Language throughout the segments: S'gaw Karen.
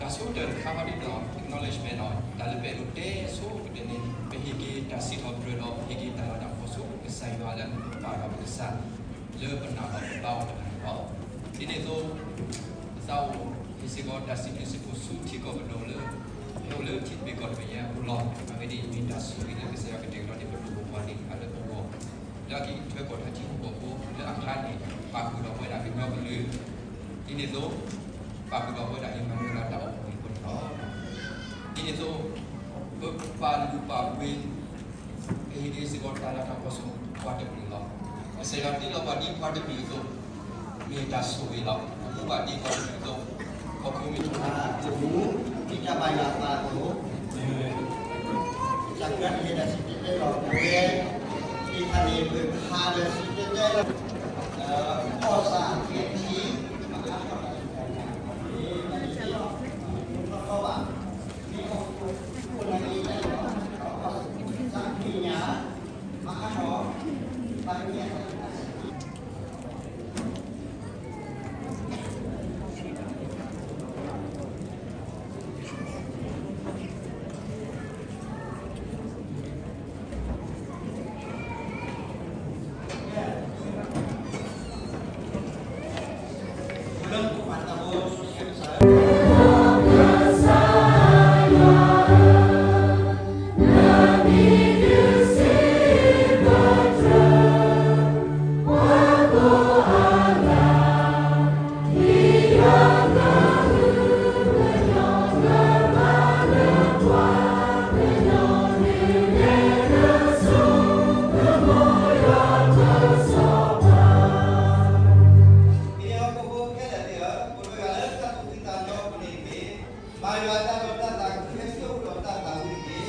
အဆိကတၢၢ်တခါခီဒ်န့ၣ် acknowledgement ဒီး တၢ်လၢပအဲၣ်ဒိးတဲဆိကတၢၢ်န့ၣ် ပဟ့ၣ်က့ၤတၢ်စံးထီၣ်ပတြၢၤဒီး ပဟ့ၣ်က့ၤတၢ်လၤတၢ်ကပီၤဆူကစၢ်ယွၤလၢအမ့ၢ်ပပၢ်ဒီးပကစၢ် လၢပနာ်ဒီးပဘါအီၤတဂၤန့ၣ်လီၤ. ဒ်န့ၣ်အသိး ပသးအိၣ်ဟ့ၣ်စ့ၢ်ကီးတၢ်စံးဘျုးစံးဖှိၣ်ဆူထံကီၢ်ပဒိၣ်လၢ ဟဲအိၣ်လၢထံတဘ့ၣ်ကီၢ်တဘ့ၣ်ညါအပူၤလီၤ. အဂ့ၢ်ဒ်အံၤမ့ၢ်တၢ်ဆိၣ်ဂ့ၤလၢကစၢ်ယွၤကတဲာ်ကတီၤန့ၣ် ပဒိၣ်ပပှၢ်သ့ၣ်တဖၣ်လၢပဂီၢ် လၢအက့ၤကထွဲကွၢ်ထါထံဖိကီၢ်ဖိလၢအကျါန့ၣ် ပာ်ဃုာ်ဒီးပဝဲဒၣ်ကညီကလုာ် ဒ်န့ၣ်အသိး ပာ်ဃုာ်ဒီးပဝဲဒၣ်ယမၤနၢၤလၢတၢ်အိၣ်ဖှိၣ်အဃိန့ၣ်လီၤ. ဒ်န့ၣ်အသိး ပပာ်လုၢ်ပာ်ပှ့ၤ ပဟ့ၣ်က့ၤစ့ၢ်ကီးတၢ်လၤတၢ်ကပီၤဆူပှၤတကလုာ်လီၤ. ကစၢ်ယွၤတ့လီၤပှၤဒ်ပှၤတကလုာ်အသိး မ့ၢ်တၢ်ဆိၣ်ဂ့ၤလီၤ. ပမူဘၣ်ဒ်ပှၤတကလုာ်အသိး ခီဖျိမ့ၢ် မ့ၢ်တၢ်ဘၣ်ယွၤအသးအသိး တၢ်ကရၢကရိတၢ်စံၣ်တဲၤတဲလီၤပဝဲ သ့ၣ်တဖၣ်န့ၣ် ပဟးဒီးစံၣ်တဲၤတဲလီၤ အီၣ်သးကဲထံ မ့ၢ်အီၣ်သးကဲထံ မ့ၢ်အီၣ်သးကဲထံ မၤယွၤတၢ်ဒီးတၢ်သးခု ဟဲစိာ်ဃုာ်ဒီးတၢ်သးဝံၣ်တက့ၢ်. သ့ၣ်ညါလၢယွၤမ့ၢ်ပကစၢ်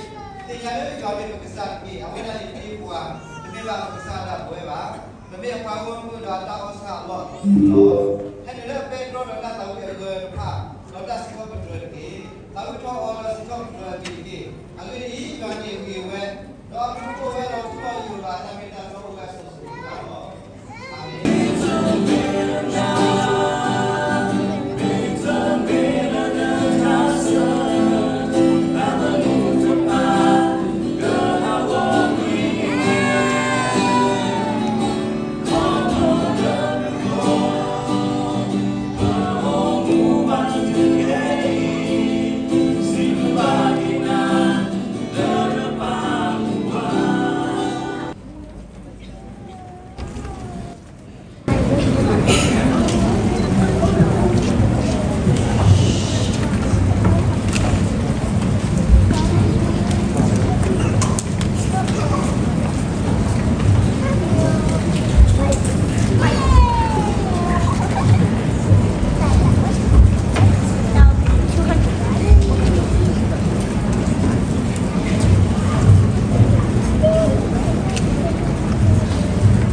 တက့ၢ်. အဝဲဒၣ်န့ၣ်တ့ပှၤ, တမ့ၢ်ဘၣ်ပကစၢ်ဒၣ်ပဝဲဘၣ်. ပမ့ၢ်အပှၤဂီၢ်မုၢ်ဒီးအတၢ်အီၣ်ဆၣ်အလီၢ်လီၤ. ဟဲနုာ်လၢအပဲတြီဒီးတၢ်သးဝံၣ်အဂၢၢ်တဖၣ်, ဒီးတၢ်စံးထီၣ်ပတြၢၤတက့ၢ်. သးဝံၣ်ထီၣ်အီၤဒီးစံးထီၣ်ပတြၢၤအဂ့ၤတက့ၢ်. အဂ့ၢ်ဒ်အံၤ, ယွၤန့ၣ်ဂ့ၤဝဲ, ဒီးအဘျုးအိၣ်ဝဲဒီးထူလီၤယိာ်ဘၣ် တၢ်မ့ၢ်တၢ်တီအိၣ်ဝဲအစိၤစိၤဃၣ်ဃၣ်လ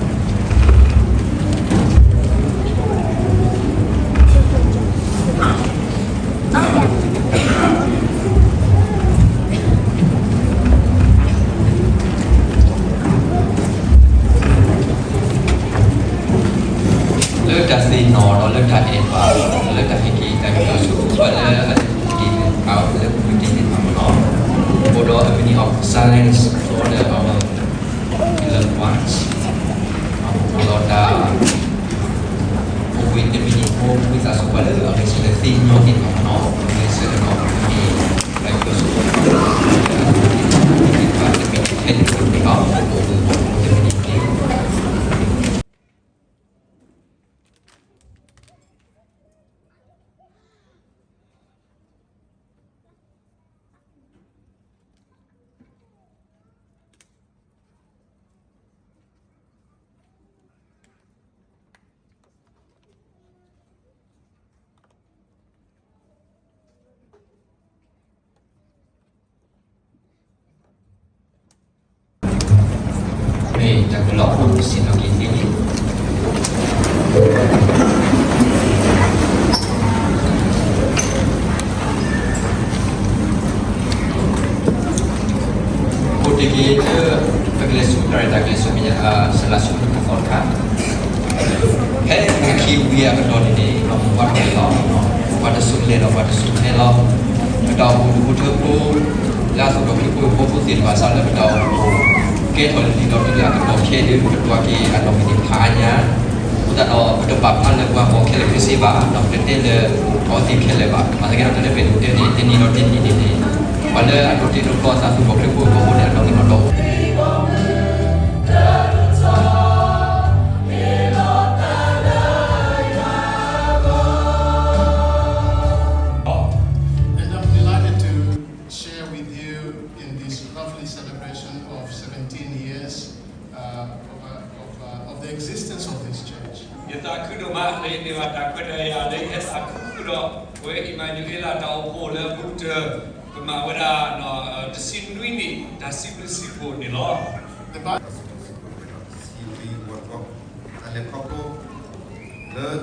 ီၤ. လၢတၢ်သ့ၣ်နီၣ်ဒီးလၢတၢ်အဲၣ်ဘၣ်, လၢတၢ်ဟ့ၣ်က့ၤတၢ်ကတိၤဆူပှၤလၢအတ့ၢ်အဝဲလၢပူၤတ့ၢ်သ့ၣ်တဖၣ်မ့ၢ်နီၢ်, အိၣ်ဒီးအမံၤ of silence ဒီးလၢအဝဲ လၢပှၤ အိၣ်ဒီးတၢ် အိၣ်ဝဲတမံၤန့ၣ် အိၣ်ဝံသးစူၤပှၤလၢအဂဲၤဆၢထၢၣ်သ့ၣ်ညါသ့ၣ်တဖၣ်မ့ၢ်နီၢ်, အဂဲၤဆၢထၢၣ်ဒီး တၢ်ကတိၤဆူပှၤလၢအတ့ၢ်သ့ၣ်တဖၣ်တမံၤန့ၣ် ထဲန့ၣ်အိၣ်တမံၤနီၢ်, အိၣ်တမံၤန့ၣ် မ့ၢ်တၢ်ကလီၤအိၣ်စ့ၢ်နီၤက့ၤသ့လံ. အိၣ်တ့ၢ်က့ၤလၢ ပကလဲၤဆူတၢ်ရဲၣ်တၢ်ကျဲၤဆူမဲာ်ညါ စလၢဆူတၢ်ကသီတခါ, ဖဲ က့ၤဝံၤအကတီၢ်န့ၣ်န့ၣ် ပှၤထီၣ်လဲၤလီၤ, ပှၤတစိၤလဲၤဒီးပှၤတစိၤဟဲလီၤ. ပတၢ်အိၣ်ဖှိၣ်ဒူၣ်ဖိထၢဖိ လၢအသူၣ်ထီၣ်ခရံာ်ဖိအဖီခိၣ်သ့ၣ်တဖၣ် စးလၢပတၢ်အိၣ်ဖှိၣ်ကဲထီၣ်လံဒီးတုၤလၢအကတီၢ်ခဲအံၤ ပကတိၤက့ၤအနီၣ်ဂံၢ်န့ၣ်ဖးအါညါ, အဃိသတးဒီး ပတပာ်ဖျါလၢပှၤဂီၢ်ခဲလၢာ်ခဲဆ့ဘၣ်, ဒီးပတတဲလၢအီၤသ့ၣ်ခဲလၢာ်ဘၣ်. ဘၣ်ဆၣ်က့ဒီးတၢ်လၢပအဲၣ်ဒိးတဲန့ၣ် တနံၤဒီးတနံၤန့ၣ်န့ၣ် ပှၤလၢအဒိးတ့ဒိးဖျီအသးသူၣ်ထီၣ်ခရံာ်ဖိအဖီခိၣ်န့ၣ် အနီၣ်ဂံၢ်နီၣ်ဒီး And I'm delighted to share with you in this lovely celebration of seventeen years, uh, of, uh, of, uh, of the existence of this church. ယသးခုဒိၣ်မး လၢယန့ၢ်ဘၣ်တၢ်ခွဲးတၢ်ယာ်လၢယဟဲသးခုဒီး ပဝဲအံၣ်မၤနူၤအ့လးတၢ်အိၣ်ဖှိၣ်လၢအပူၤကတၢၢ် ကမၤဝဲဒၣ် တဆံနွံနံၣ် တၢ်စံးဘျုးစံးဖှိၣ်န့ၣ်လီၤ. တဆံလွံၢ်ဝီတီ တၢ်လဲၤ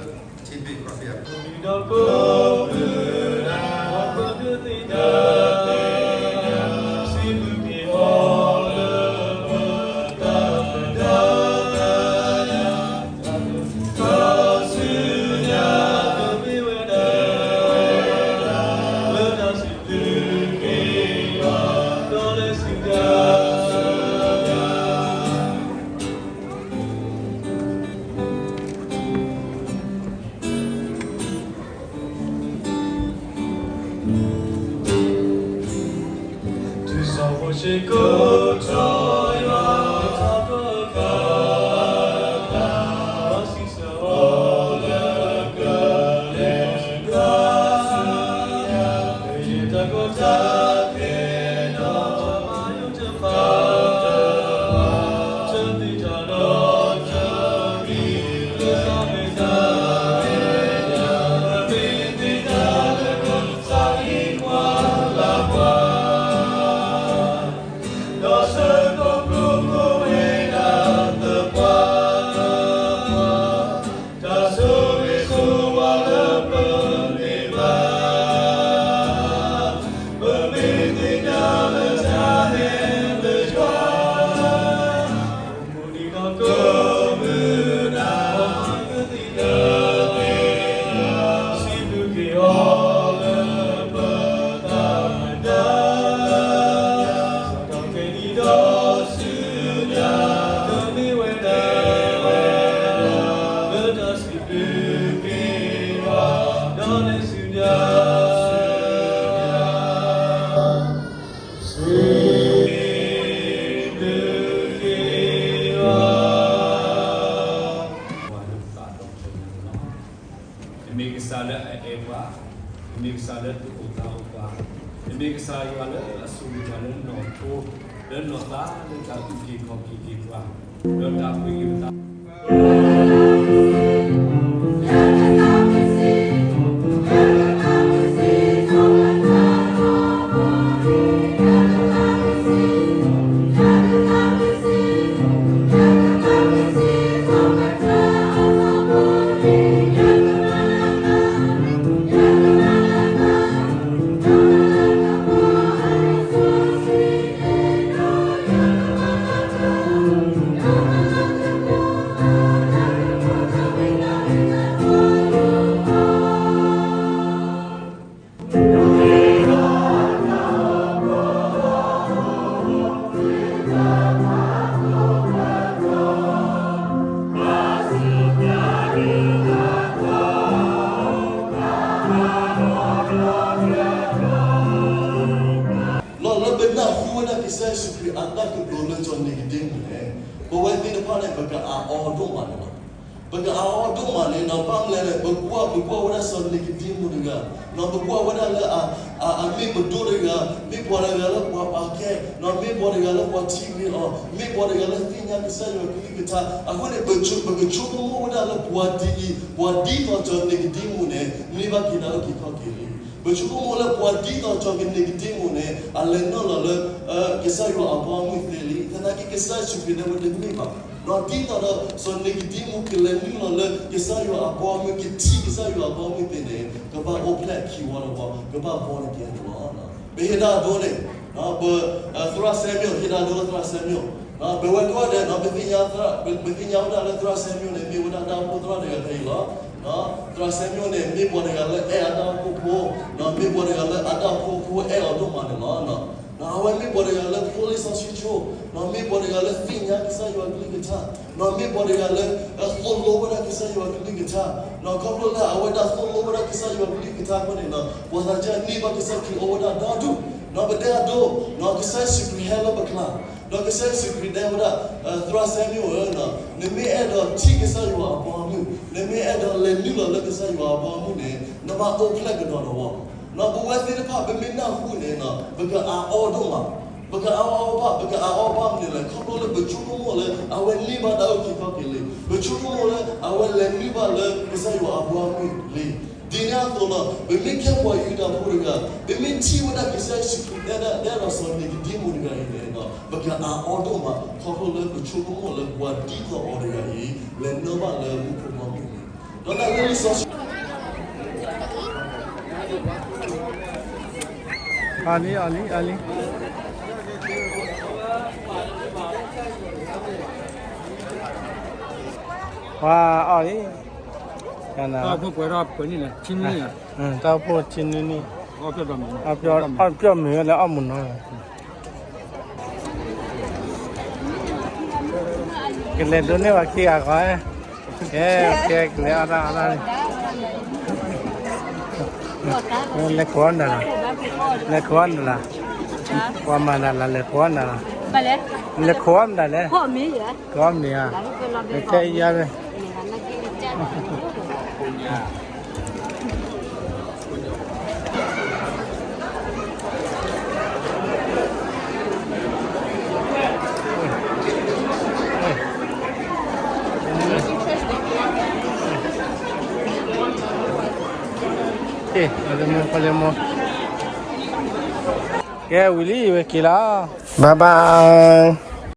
ခီဖျိလၢ ထံဘ့ၣ်ကီၢ်ဘ့ၣ်အပူၤ နမ့ၢ်ကစၢ်လၢအအဲၣ်ပှၤ, နမ့ၢ်ကစၢ်လၢတအိၣ်သးအိၣ်ပှၤ, နမ့ၢ်ကစၢ်ယွၤလၢအဆိၣ်ဂ့ၤပှၤလၢနီၢ်ခိ, လၢနီၢ်သးလၢတၢ်အုၣ်က့ၤခီၣ်က့ၤက့ၤပှၤ, ဒီးတၢ်ပှ့ၤက့ၤပသး လီၤလၢပနၢ်ဟူဝဲဒၣ်ကစၢ်ယ့ၣ်ၡူးခရံာ်အတၢ်ကတိၤလၢ စီၤနံၤကဒ့မူးန့ၣ်, ပဝဲသ့ၣ်တဖၣ်န့ၣ် ပကအါအီၤဒိၣ်မးန့ၣ်လီၤ. ပကအါအီၤဒိၣ်မးန့ၣ် ဘၣ်မနုၤလဲၣ်, ပကွၢ် ပကွၢ်ဝဲဒၣ်စီၤနံၤကဒ့မူးတဂၤ, ပကွၢ်ဝဲဒၣ်လၢ အမ့ၢ်ပဒိၣ်တဂၤ, မ့ၢ်ပှၤတဂၤလၢပှၤပာ်ကဲ, မ့ၢ်ပှၤတဂၤလၢပှၤထံၣ်ဂ့ၤအီၤ, မ့ၢ်ပှၤတဂၤလၢသ့ၣ်ညါကစၢ်ယွၤကလုၢ်ကထါ, အဃိန့ၣ် ပဆိကမိၣ်ဝဲဒၣ်လၢပှၤဒ်အံၤ, ပှၤဒ်သိးစီၤနံၤကဒ့မူးန့ၣ် န့ၢ်ဘၣ်က့ၤတၢ်အုၣ်က့ၤခီၣ်က့ၤလံ. ပဆိကမိၣ်လၢပှၤဒ်သိးစီၤနံၤကဒ့မူးန့ၣ် အလဲၤနုာ်လီၤလၢ ကစၢ်ယွၤအဘီအမုၢ်သ့လံ. သနာ်က့ ကစၢ်ယ့ၣ်ၡူးခရံာ်န့ၣ် ဝဲတမ့ၢ်ဘၣ်. ဒီးဒ်သိးဒီးစီၤနံၤကဒ့မူးကလဲၤနုာ်လီၤလၢ ကစၢ်ယွၤအဘီအမုၢ် ကထံၣ်ကစၢ်ယွၤအဘီအမုၢ်သ့န့ၣ် ကဘၣ်အိၣ်ဖျဲၣ်ခံဝီတဝီ, ကဘၣ် born again န့ၣ်လီၤ. ပဟ့ၣ်တၢ်ဒိန့ၣ် ပ သရၣ်စဲမံၣ် ဟ့ၣ်တၢ်ဒိလၢသရၣ်စဲမံၣ်, ပဝဲကိးဂၤဒဲး ပသ့ၣ်ညါဝဲဒၣ်လၢသရၣ်စဲမံၣ်န့ၣ် မ့ၢ်ဝဲဒၣ်တၢ်အိၣ်ဖှိၣ်သရၣ်တဂၤခဲအံၤလီၤ. သရၣ်စဲမံအိၣ်န့ၣ် မ့ၢ်ပှၤတဂၤလၢအဲၣ်အတၢ်အိၣ်ဖှိၣ်ဖိ, ဒီးမ့ၢ်ပှၤတဂၤလၢအတၢ်အိၣ်ဖှိၣ်ဖိအဲၣ်အီၤဒိၣ်မးန့ၣ်လီၤ. ဒီးအဝဲမ့ၢ်ပှၤတဂၤလၢဖိလံာ်စီဆှံဆိ, ဒီးမ့ၢ်ပှၤတဂၤလၢသ့ၣ်ညါကစၢ်ယွၤအကလုၢ်ကထါ, ဒီးမ့ၢ်ပှၤတဂၤလၢ သိၣ်လိဝဲဒၣ်ကစၢ်ယွၤအကလုၢ်ကထါ, ဒီးခီဖျိလၢအဝဲဒၣ်သိၣ်လိဝဲဒၣ်ကစၢ်ယွၤအကလုၢ်ကထါအဃိန့ၣ်ဒီး ပှၤသးစၢ်န့ၢ်ဘၣ်ကစၢ်ခရံာ်အိၣ်ဝဲဒၣ်ဒီဒူၣ်, ဒီးပတဲအဒိ, ဒီးကစၢ်ယ့ၣ်ၡူးခရံာ်ဟဲလၢပကျါ, ဒီးကစၢ်ယ့ၣ်ၡူးခရံာ်တဲဝဲဒၣ်, သရၣ်စဲမံအိၣ်ဧၢ, နမ့ၢ်အဲၣ်ဒိးထံၣ်ကစၢ်ယွၤအဘီအမုၢ်, နမ့ၢ်အဲၣ်ဒိးလဲၤနုာ်လီၤလၢကစၢ်ယွၤအဘီအမုၢ်န့ၣ် နဘၣ်အိၣ်ဖျဲၣ်ကဒီးဒီးအီၤ. ဒီးပဝဲသ့ၣ်တဖၣ်ပမ့ၢ်နၢ်ဟူန့ၣ်ဒီး ပကအါအီၣ်ဒိၣ်မး, ပကအါအီၣ်ဘၣ်, ပကအါအီၣ်ဘၣ်မနုၤလဲၣ်, ခီဖျိလၢပဆိကမိၣ်လၢအဝဲန့ၢ်ဘၣ်တၢ်အုၣ်က့ၤခီၣ်က့ၤလံ, ပဆိကမိၣ်လၢအဝဲလဲၤနုာ်ဘၣ်လၢကစၢ်ယွၤအဘီအမုၢ်လံ. ဒ်န့ၣ်အသိးလီၤ, ပမ့ၢ်ကဲပှၤယူဒၤဖိတဂၤ, ပမ့ၢ်ထံၣ်ဝဲဒၣ်ကစၢ်ယ့ၣ်ၡူးခရံာ်တဲဒၣ်, တဲဒၣ်စီၤနံၤကဒံမူးတဂၤအံၤန့ၣ်ဒီး ပကအါအီၣ်ဒိၣ်မး, ခီဖျိလၢပဆိကမိၣ်လၢပှၤဒ်သိးအီၤတဂၤအံၤ လဲၤနုာ်ဘၣ်လၢမူခိၣ်ဘီမုၢ်လံ. ဒီးတၢ်လၢလံာ်စီဆှံ အီၤလံ, အီၤလံ, အီၤလံ. ပှၤအီၤလံ, တၢ်အိၣ်ဖှိၣ်ပှဲၤထီၣ်ပှဲၤနံၣ်လဲၣ်, ဆံနွံနံၣ်, တၢ်အိၣ်ဖှိၣ်ဆံနွံနံၣ်, အီၣ်ပျီၢ်မုၢ်ဝဲလၢအီၣ်မုၢ်နီၤ, ကလဲၤဒိးန့ၢ်ဝဲခံဂၤဃီ, ကဲ, ကဲ, ကလဲၤအီၣ်တၢ်အီၣ်တၢ်န့ၣ်, လဲၤခိးအီၣ်မတၤလီၤ, လဲၤခိးအီၣ်မတၤလီၤ, ပှၤမၤတၢ်လၢလဲၤခိးအီၣ်မတၤလီၤ, လဲၤခိးအီၣ်မတၤလဲၣ်, ခိးအီၣ်မ့ၤဧါ, ကဲယါ, ကဲ, ဝံၤလံ ဝဲက့ၤလီၤ, bye bye.